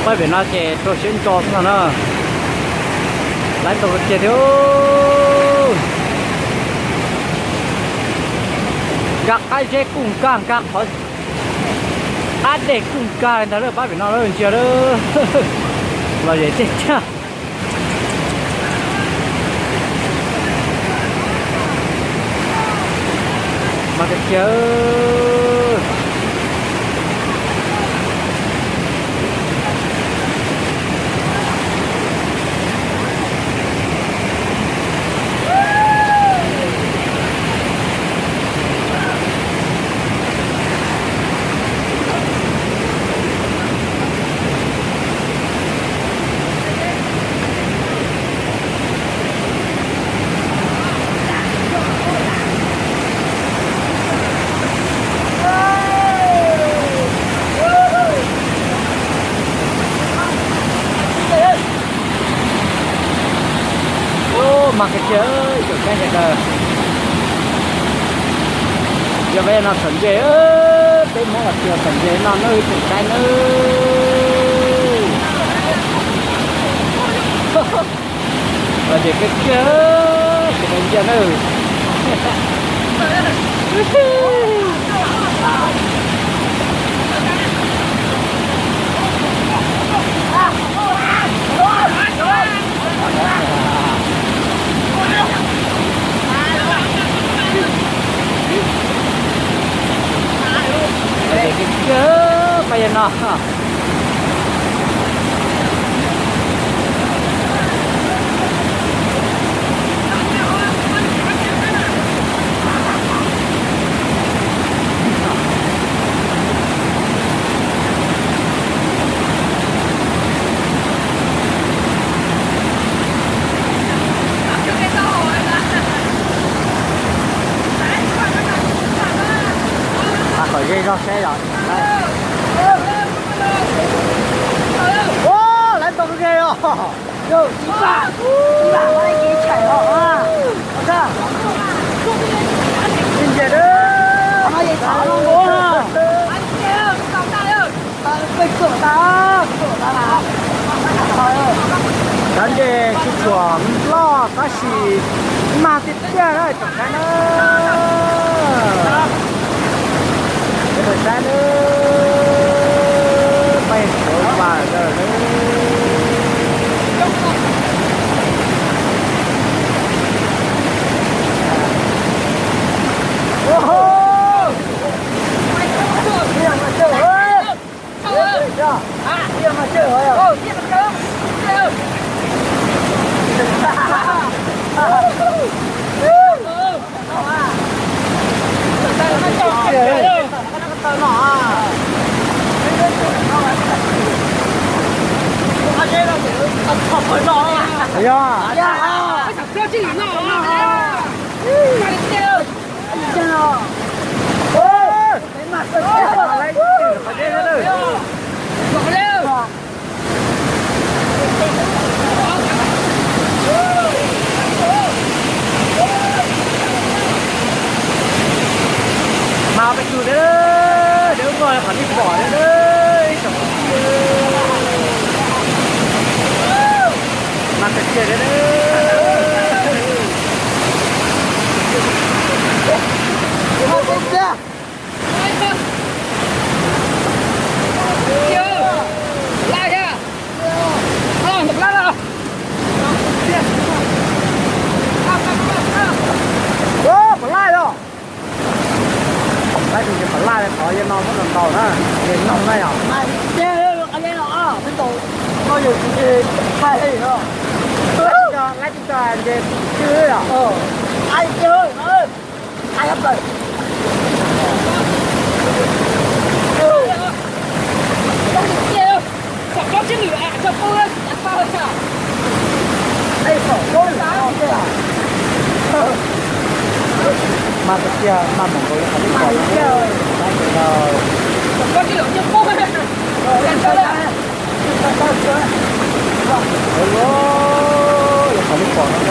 Pab pem no ces rau siab ntso xwb no na. Lawv tau kiag thiab. Nkag qab zeb kuj nkag, nkag qhov qab dej kuj nkag ntag lawm pab pem no lawm ntsia lawm. Los zem tiag tiag. Mas tiag tiag. Ub, mas kiag tiag, ib tsoom saib sawv daws. Yog peb no txhom ntses, peb Hmoob los tias txhom ntses no nawb ib tsoom saib nawb. Los zem kiag kiag, sawv daws ntsia nawb. Peb no. Qhov zej zog saib os. Ua, lawv tau ke os. Yog, tib pam, tib pam mas ib kev chaim os. Ntsia, no yeej txhav no nkaus na. Peb txuam tas, txuam tas. Cov ntses tsis tshua loj tab sis mag tiag tiag na tsoom saib na. Sawv daws saib na, peb suav vas lawm na. Yog. Mas peb tug thiab, deb ub no qhov nej pom thiab, ib tsoom kwv tij. Mas kawg kiag thiab. Ua, puas laj yog? Laib tus ces puas laj li qhov yog no muab ntaus ntaus na, ces noog na yog. Laib tus cog ntses twg yog. Mas tiag tiag, mas mam nkaus li qhov nej pom. Li qhov nej pom no na.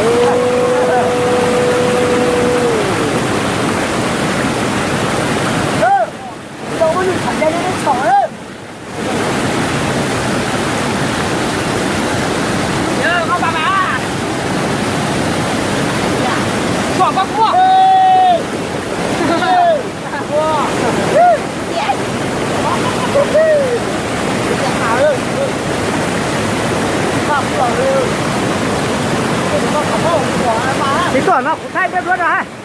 Tsis tuaj no kuv thaij peb pluab rau hais.